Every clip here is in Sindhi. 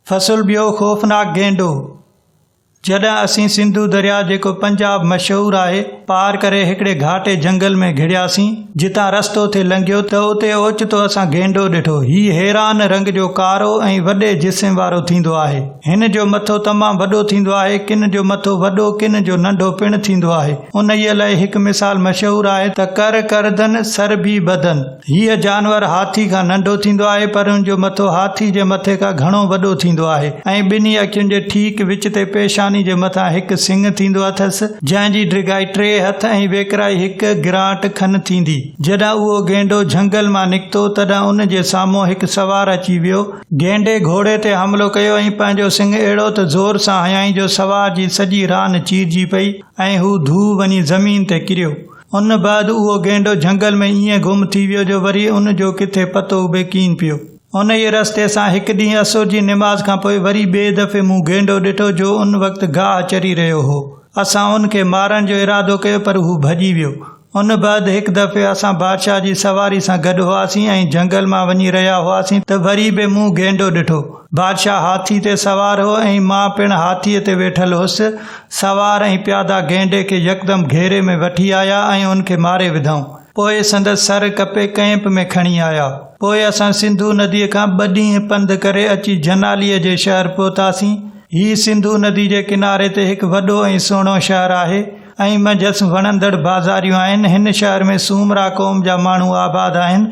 فصل ٻيو خوفناڪ گينڊو. جڏهن اسين سنڌو درياء جيڪو پنجاب مشهور آهي، پار ڪري هڪڙي گهاٽي جهنگل ۾ گهڙياسين، جتان رستو ٿي لنگهيو ته اتي اوچتو اسان گينڊو ڏٺو. هي هيران رنگ جو ڪارو ۽ وڏي جسم وارو ٿيندو آهي. هن جو مٿو تمام وڏو ٿيندو آهي، ڪن جو مٿو وڏو ڪن جو ننڍو پڻ ٿيندو آهي. انهيء لئه هڪ مثال مشهور آهي ته ڪر ڪردن سر ڀي بدن. هيء جانور هاٿي کان ننڍو ٿيندو آهي، پر ان جو مٿو هاٿي جي مٿي کان گهڻو وڏو ٿيندو آهي ۽ ٻنهي اکين جي ٺيڪ وچ تي پيشاني جي مٿان هڪ سڱ ٿيندو اٿس، جنهن جي ڊگهائي ٽي هٿ ۽ ويڪرائي هڪ گرانٽ کن ٿيندي. جڏهن اهو گينڊو جهنگل مان نڪتو، تڏهن ان جي سامهون هڪ سوار اچي ويو. گينڊي گهوڙي تي حملو ڪيو ۽ پنهنجو سڱ اهڙو ته زور سان هنيائين جو سوار جي سڄي ران چيرجي پئي ۽ هو ڌو وڃي زمين تي ڪريو. ان بعد اهو گينڊو جهنگل ۾ ائين گم ٿي ويو جو وري ان جو ڪٿي پتو به ڪين پيو. انهيء رستي سان هڪ ڏينهن اسر جي نماز کان پوء وري ٻئي دفعي مون گينڊو ڏٺو جو ان وقت گاهه چري رهيو هو. اسان ان کي مارڻ جو ارادو ڪيو پر هو ڀڄي ويو. ان بعد هڪ دفعي اسان بادشاهه جي سواري سان گڏ هئاسين ۽ جهنگل مان وڃي رهيا هئاسين ته وري به مون گينڊو ڏٺو. بادشاهه هاٿي تي سوار هو ۽ مان پڻ هاٿيء تي ويٺل هوس. سوار ۽ پيادا گينڊي کي يڪدم گهيري ۾ وٺي آيا ۽ ان کي ماري وڌائون. پوء سندس سر ڪپي ڪئمپ ۾ کڻي آيا. پوء اسان سنڌو نديء کان ٻه ڏينهن پنڌ ڪري اچي جناليء جي شهر پهتاسين. هي سنڌو ندي جي ڪناري تي هڪ وڏو ۽ سهڻو شهر آهي ۽ منجهس وڻندڙ بازاريون آهن. هن شهر ۾ سومرا قوم جا ماڻهو آباد آهن،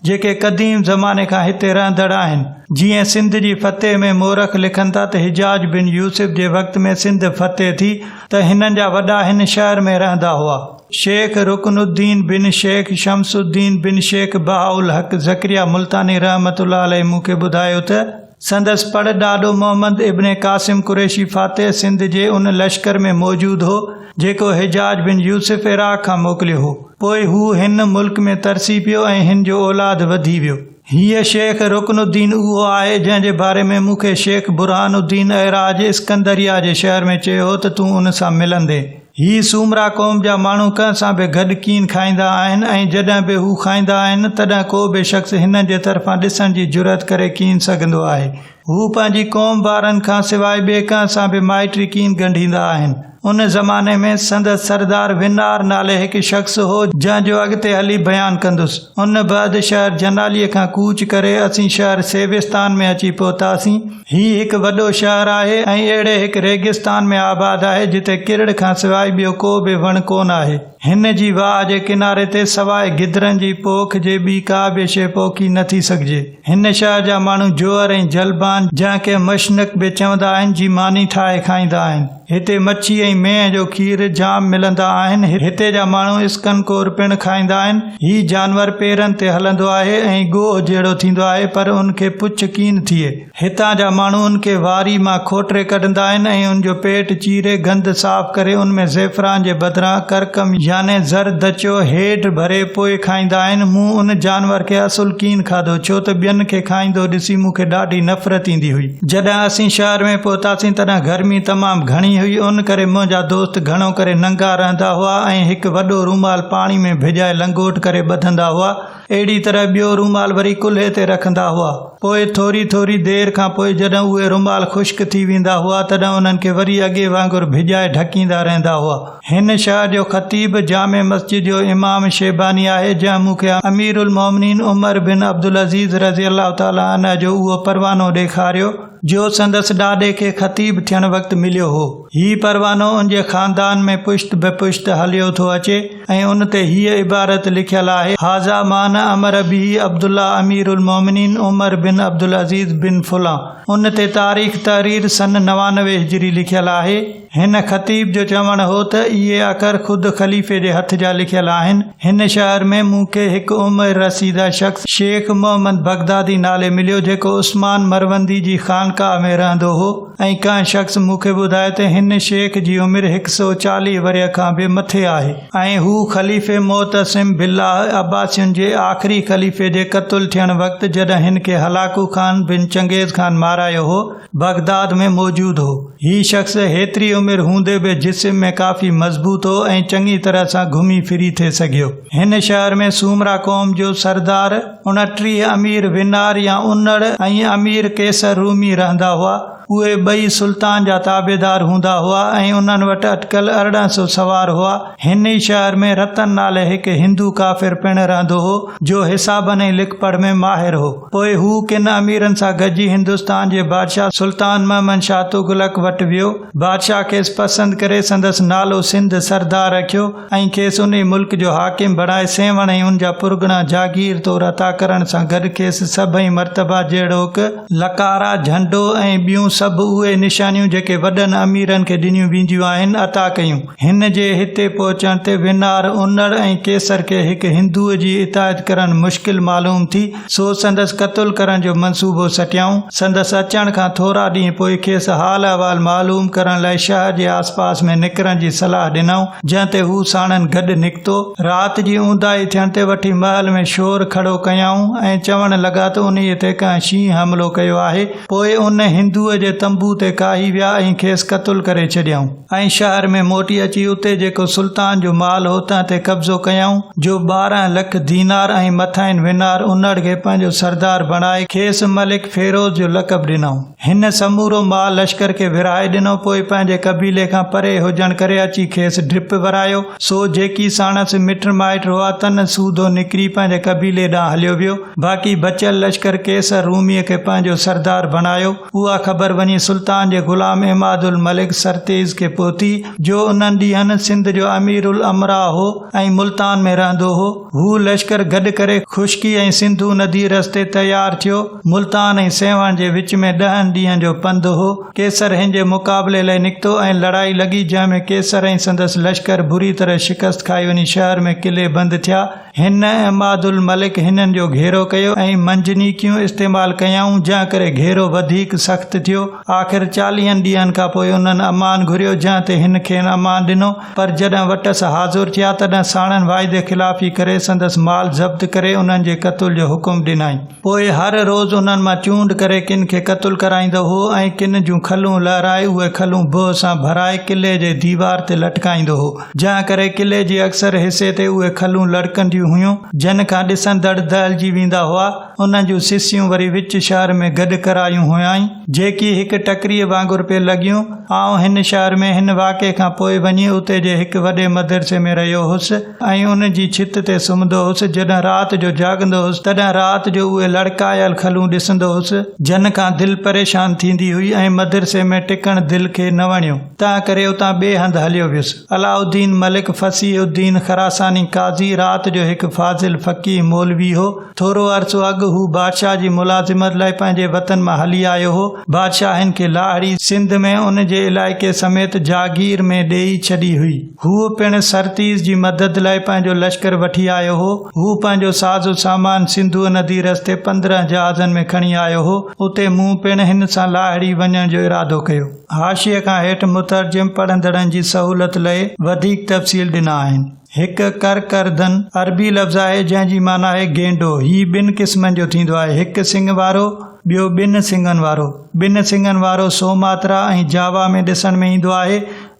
جيڪي قديم زماني کان هتي رهندڙ آهن. جيئن سنڌ جي فتح ۾ مورخ لکن ٿا ته حجاج بن يوسف جي وقت ۾ سنڌ فتح ٿي ته هنن جا وڏا هن شهر ۾ رهندا هئا. شيخ رڪن الدين بن شيخ شمس الدين بن شيخ بهاء الحق زڪريا ملتاني رحمة الله عليه مون کي ٻڌايو ته سندس پڙ ڏاڏو محمد ابن قاسم قريشي فاتح سنڌ جي ان لشڪر ۾ موجود هو جيڪو حجاج بن يوسف عراق کان موڪليو هو. پوء هو هن ملڪ ۾ ترسي پيو ۽ هن جو اولاد وڌي ويو. هيء شيخ رڪن الدين اهو آهي، جنهن جي باري ۾ مون کي شيخ برهان الدين اعراج اسڪندريه جي شهر ۾ چيو هو ته تون ان سان ملندين. هي سومرا قوم جا ماڻهو ڪنهن سان به گڏ ڪين کائيندا آهن ۽ جڏهن به هو کائيندا آهن، تڏهن ڪو به شخص هنن جي طرفان ڏسڻ جي جرئت ڪري ڪين سگهندو آهي. هو پنهنجي قوم وارن کان سواء ٻئي ڪنهن سان به مائٽي ڪين ڳنڍيندا آهن. ان زماني ۾ سندس سردار ونار نالي هڪ شخص هو، جنهن جو اڳتي هلي بيان ڪندس. ان بعد شهر جناليء کان ڪوچ ڪري اسين شهر سيوستان ۾ اچي پهتاسين. هي هڪ وڏو شهر آهي ۽ اهڙي هڪ ريگستان ۾ آباد آهي، جتي ڪرڙ کان سواء ٻيو ڪو به وڻ ڪونه آهي. هن جي واهه جي ڪناري تي سواء گدرن جي پوک جي ٻي ڪا به شيء پوکي نه ٿي سگهجي. هن شهر جا ماڻهو جوئر ۽ جلبان، جنهن کي مشنق به چوندا آهن، جي ماني ٺاهي کائيندا آهن. هتي مڇي ۽ مينهن جو کير جام ملندا آهن. هتي جا ماڻهو اسڪنڪور پڻ کائيندا آهن. هي جانور پيرن تي هلندو آهي ۽ ڳوهه جهڙو ٿيندو آهي پر ان کي پڇ ڪين ٿئي. هتان جا ماڻهو ان کي واري مان کوٽري ڪڍندا آهن ۽ ان جو پيٽ چيري گند صاف ڪري ان ۾ زعفران جي بدران ڪرڪم يعني زردچو هيڊ ڀري پوء کائيندا آهن. مون ان جانور کي اصل ڪين کاڌو ڇو ته ٻين کي کائيندو ڏسي مون کي ڏاڍي نفرت ايندي هئي. جڏهن اسين شهر ۾ پهتاسين تڏهن گرمي تمام گهڻي هئي ان ڪري منهنجا دوست گهڻو ڪري ننگا رهندا هئا ۽ هڪ وڏو رومال پاڻي ۾ ڀڄائي لنگوٽ ڪري ٻڌندا هئا. اهڙي طرح ٻيو رومال وري ڪلهي تي رکندا هئا. پوء ٿوري ٿوري دير کان پوء جڏهن اهي رومال خشڪ ٿي ويندا هئا، تڏهن انهن کي وري اڳي وانگر ڀڄائي ڍڪيندا رهندا هئا. هن شهر جو خطيب جامع مسجد جو امام شيباني آهي، جنهن مون کي امير المومنين عمر بن عبدالعزيز رضي الله تعالٰي عنه جو اهو پروانو ڏيکاريو، جو سندس ڏاڏي کي خطيب ٿيڻ وقت مليو هو. هي پروانو ان جي خاندان ۾ پشت به پشت هليو ٿو اچي ۽ ان تي هيء عبارت لکيل آهي، هذا ما امر به عبدالله امير المومنين عمر بن عبدالعزيز بن فلان. ان تي تاريخ تحرير سن 99 هجري لکيل آهي. هن خطيب جو چوڻ هو ته اهي اکر خود خليفي جي هٿ جا لکيل آهن. هن شهر ۾ مون کي هڪ عمر رسيده شخص شيخ محمد بغدادي نالي مليو جيڪو عثمان مروندي جي خانقاهه ۾ رهندو هو ۽ ڪنهن شخص مون کي ٻڌايو ته هن شيخ جي عمر هڪ سئو 40 ورهيه کان به مٿي آهي ۽ هو خليفي معتصم بالله عباسين جي آخري خليفي جي قتل ٿيڻ وقت جڏهن هن کي هلاڪو خان بن چنگيز خان مارائي. مارايو هو، بغداد ۾ موجود هو. هي شخص هيتري عمر هوندي به جسم ۾ ڪافي مضبوط هو ۽ چڱي طرح سان گهمي ڦري ٿي سگهيو. هن شهر ۾ سومرا قوم جو سردار 29 امير ونار يا انڙ ۽ امير قيصر رومي رهندا هئا. اهي ٻئي سلطان جا تابعدار هوندا هئا ۽ انهن وٽ اٽڪل 18 سو سوار هئا. هن ئي شهر ۾ رتن نالي هڪ هندو ڪافر پڻ رهندو هو، جو حسابن ۽ لکپڙهه ۾ ماهر هو. پوء هو ڪن اميرن سان گڏجي هندستان جي بادشاهه سلطان محمد شاهه تغلق وٽ ويو. بادشاهه کيس پسند ڪري سندس نالو سنڌ سردار رکيو ۽ کيس انهي ملڪ جو حاڪم بڻائي سيوهڻ ۽ ان جا پرڳڻا جاگير طور عطا ڪرڻ سان گڏ کيس سڀئي مرتبا جهڙوڪ، لڪارا، جهنڊو ۽ ٻيون سڀ اهي نشانيون جيڪي وڏن اميرن کي ڏنيون وينديون آهن، عطا ڪيون. هن جي هتي پهچڻ تي ونار، انڙ ۽ ڪيسر کي هڪ هندوء جي اطاعت ڪرڻ مشڪل معلوم ٿي، سو سندس قتل ڪرڻ جو منصوبو سٽيائون. سندس اچڻ کان ٿورا ڏينهن پوء کيس حال احوال معلوم ڪرڻ لاء شهر جي آسپاس ۾ نڪرڻ جي صلاح ڏنائون، جنهن تي هو ساڻن گڏ نڪتو. رات جي اونداهي ٿيڻ تي وٺي محل ۾ شور کڙو ڪيائون ۽ چوڻ لڳا ته انهيء تي ڪنهن شينهن حملو ڪيو آهي. پوء ان هندوء جي تنبوء تي ڪاهي ويا ۽ کيس قتل ڪري ڇڏيائون. ۽ شهر ۾ موٽي اچي اتي جيڪو سلطان جو مال هو تنهن تي قبضو ڪيائون، جو 12 لک دينار ۽ مٿائين ونار انڙ کي پنهنجو سردار بڻائي کيس ملڪ فيروز جو لقب ڏنائون. هن سمورو مال لشڪر کي ورهائي ڏنو، پوء پنهنجي قبيلي کان پري هجڻ ڪري اچي کيس ڊپ ورايو، سو جيڪي ساڻس مٽ مائٽ هئا تن سوڌو نڪري پنهنجي قبيلي ڏانهن هليو ويو، باقي بچيل لشڪر قيصر روميء کي پنهنجو سردار بڻايو. اها خبر وڃي سلطان جي غلام عماد الملڪ سرتيز کي پهتي، جو انهن ڏينهن سنڌ جو امير الامراء هو ۽ ملتان ۾ رهندو هو. هو لشڪر گڏ ڪري خشڪي ۽ سنڌو ندي رستي تيار ٿيو. ملتان ۽ سيوهڻ جي وچ ۾ ڏهن ڏينهن جو پنڌ هو. قيصر هن جي مقابلي لئه نڪتو ۽ لڙائي لڳي، جنهن ۾ قيصر ۽ سندس لشڪر بري طرح شڪست کائي وڃي شهر ۾ قلعي بند ٿيا. هن عماد الملڪ هنن جو گهيرو ڪيو ۽ منجنيقيون استعمال ڪيائون، جنهن ڪري گهيرو وڌيڪ سخت ٿيو. آخر چاليهن ڏينهن کان پوء انهن امان گهريو، جنهن تي هن کين امان ڏنو، پر جڏهن وٽس حاضر ٿيا، تڏهن ساڻن واعدي خلافي ڪري سندس مال ضبط ڪري انهن جي قتل جو حڪم ڏنائين. پوء هر روز انهن مان چونڊ ڪري ڪن کي قتل ڪرائيندو هو ۽ ڪن جون کلون لهرائي اهي کلون بهه سان ڀرائي قلعي جي ديوار تي لٽڪائيندو هو، جنهن ڪري قلعي جي اڪثر حصي تي اهي کلون لڙڪنديون هيون، جن کان ڏسندڙ دهلجي ويندا هئا. انهن جون سسيون وري وچ شهر ۾ گڏ ڪرايون هيائين، جيڪي هڪ ٽڪريء وانگر پئي لڳيون. آئون هن شهر ۾ هن واقعي کان پوء وڃي اتي جي هڪ وڏي مدرسي ۾ رهيو هوس. ۽ ان جي ڇت تي سمهندو هوس. جڏهن رات جو جاڳندو هوس، تڏهن رات جو اهي لڙڪايل کلون ڏسندو هوس، جن کان دل پريشان ٿيندي هئي ۽ مدرسي ۾ ٽڪڻ دل کي نه وڻيو، تنهن ڪري اتان ٻئي هنڌ هليو ويس. علاء الدين ملڪ فصيح الدين خراساني قاضي رات جو هڪ فاضل فقيه مولوي هو. ٿورو عرصو اڳ هو بادشاهه جي ملازمت لاء پنهنجي وطن مان هلي آيو هو. بادشاهه هن کي لاهڙي، سنڌ ۾ ان جي علائقي سميت جاگير ۾ ڏيئي ڇڏي هئي. هو پڻ سرتيز جي مدد لاء پنهنجو لشڪر وٺي آيو هو. هو پنهنجو ساز و سامان سنڌوء ندي رستي 15 جهازن ۾ کڻي آيو هو. اتي مون پڻ هن سان لاهڙي وڃڻ جو ارادو ڪيو. حاشيي کان هيٺ مترجم پڙهندڙن جي سهولت لئه وڌيڪ تفصيل ڏنا آهن. هڪ ڪرڪردن عربي لفظ آهي، جنهن جي معنيٰ آهي گينڊو. هي ٻن قسمن جو ٿيندو آهي، هڪ سڱ وارو، ٻيو ٻن سڱن وارو. ٻن سڱن وارو سوماترا ۽ جاوا ۾ ڏسڻ ۾ ايندو آهي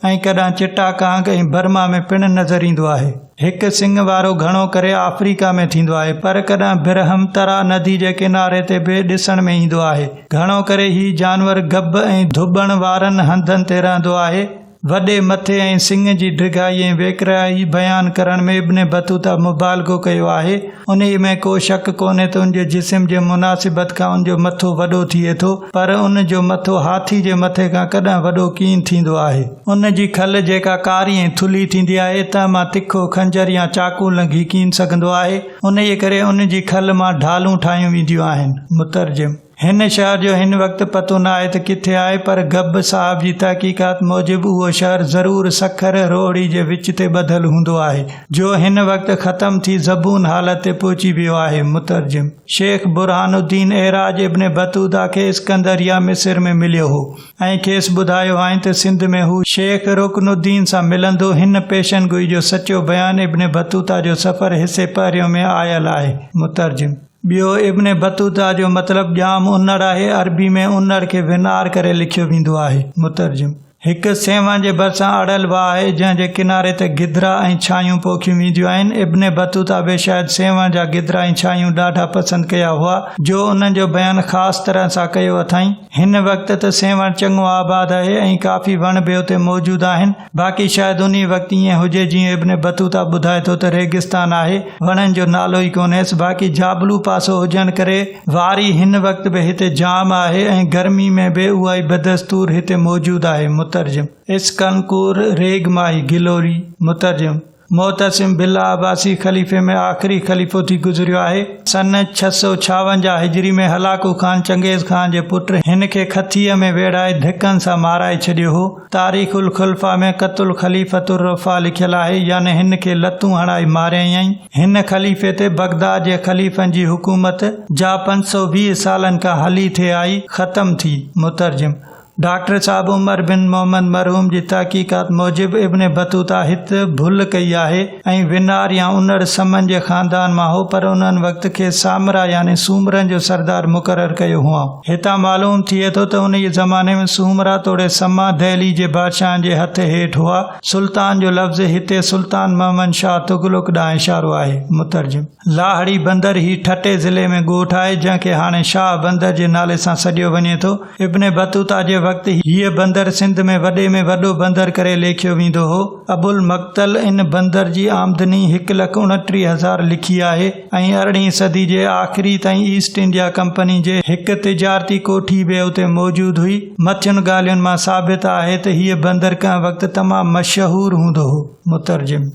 ۽ ڪڏهن چٽاڪانگ ۽ برما ۾ پڻ نظر ايندو آهي. هڪ سڱ وارو گهڻو ڪري آفريڪا ۾ ٿيندو آهي، پر ڪڏهن برهمترا ندي جي ڪناري تي به ڏسڻ ۾ ايندو آهي. گهڻو ڪري هي جانور گب ۽ ڌٻڻ وارن هنڌن تي رهندو آهي. وڏي مٿي ۽ سڱ جي ڊگهائي ۽ ويڪرائي بيان ڪرڻ ۾ ابن بطوطه مبالغو ڪيو آهي. انهيء ۾ ڪو شڪ ڪونهي ته ان جي جسم جي مناسبت کان ان جو مٿو وڏو ٿئي ٿو، پر ان جو مٿو هاٿي جي مٿي کان ڪڏهن وڏو ڪين ٿيندو آهي. ان جي کل جيڪا ڪاري ۽ ٿلهي ٿيندي آهي، تنهن مان تکو خنجر يا چاقو لنگهي ڪين سگهندو آهي. انهيء ڪري ان جي کل مان ڍالون ٺاهيون وينديون آهن. مترجم. هن شهر جو هن وقت پتو نه آهي ته ڪٿي آهي پر گب صاحب جي تحقيقات موجب اهو شهر ضرور سکر روهڙي جي وچ تي ٻڌل هوندو آهي جو هن وقت ختم ٿي زبون حالت تي پهچي ويو آهي. مترجم، شيخ برهان الدين اعراج ابن بطوطه کي اسڪندريه مصر ۾ مليو هو ۽ کيس ٻڌايو هئائين ته سنڌ ۾ هو شيخ رڪن الدين سان ملندو. هن پيشن گوئي جو سچو بيان ابن بطوطه جو سفر حصي پهريون ۾ آيل آهي. مترجم. ٻيو ابن بطوطه جو مطلب ڄام انڙ آهي، عربي ۾ انڙ کي ونار ڪري لکيو ويندو آهي. مترجم. هڪ سيوهڻ جي ڀرسان اڙل واهه آهي، جنهن جي ڪناري تي گدرا ۽ ڇانهيون پوکيون وينديون آهن. ابن بطوطه به شايد سيوهڻ جا گدرا ۽ ڇانهيون ڏاڍا پسند ڪيا هئا، جو انهن جو بيان خاص طرح سان ڪيو اٿائين. هن وقت ته سيوهڻ چڱو آباد آهي ۽ ڪافي وڻ به اتي موجود آهن. باقي شايد انهيء وقت ائين هجي جيئن ابن بطوطه ٻڌائي ٿو ته ريگستان آهي، وڻن جو نالو ئي ڪونهيس، باقي جابلو پاسو هجڻ ڪري واري هن وقت به هتي جام آهي ۽ گرمي ۾ به اها ئي بدستور هتي موجود آهي، مترجم. اسڪنڪور ريگ ماهي، گلوري، مترجم. معتصم بالله عباسي خليفي ۾ آخري خليفو ٿي گذريو آهي. سن 656 هجري ۾ هلاڪو خان چنگيز خان جي پٽ هن کي کٿيء ۾ ويڙهائي ڌڪن سان مارائي ڇڏيو هو. تاريخ الخلفاء ۾ قتل خليفة الرفاع لکيل آهي يعني هن کي لتون هڻائي ماريائين. هن خليفي تي بغداد جي خليفن جي حڪومت، جا 520 سالن کان هلي ٿي آئي، ختم ٿي. مترجم، ڊاڪٽر صاحب عمر بن محمد مرحوم جي تحقيقات موجب ابن بطوطه هت ڀل ڪئي آهي ۽ ونار يا انڙ سمن جي خاندان مان هو پر انهن وقت کيس سامرا يعني سومرن جو سردار مقرر ڪيو هئائون. هتان معلوم ٿئي ٿو ته انهيء زماني ۾ سومرا توڙي سما دهلي جي بادشاهن جي هٿ هيٺ هئا. سلطان جو لفظ هتي سلطان محمد شاهه تغلق ڏانهن اشارو آهي. مترجم. لاهڙي بندر هي ٺٽي ضلعي ۾ ڳوٺ آهي، جنهن کي هاڻي شاهه بندر جي نالي سان سڏيو وڃي ٿو. ابن بطوطه جي وقت هيء بندر سنڌ ۾ وڏي ۾ وڏو بندر ڪري ليکيو ويندو هو. ابوالمقتل ان بندر جي آمدني 1,29,000 لکي آهي ۽ ارڙهين صدي جي آخري تائين ايسٽ انڊيا ڪمپني جي هڪ تجارتي ڪوٺي به اتي موجود هئي. مٿين ڳالهين مان ثابت آهي ته هيء بندر ڪنهن وقت تمام مشهور هوندو هو. مترجم.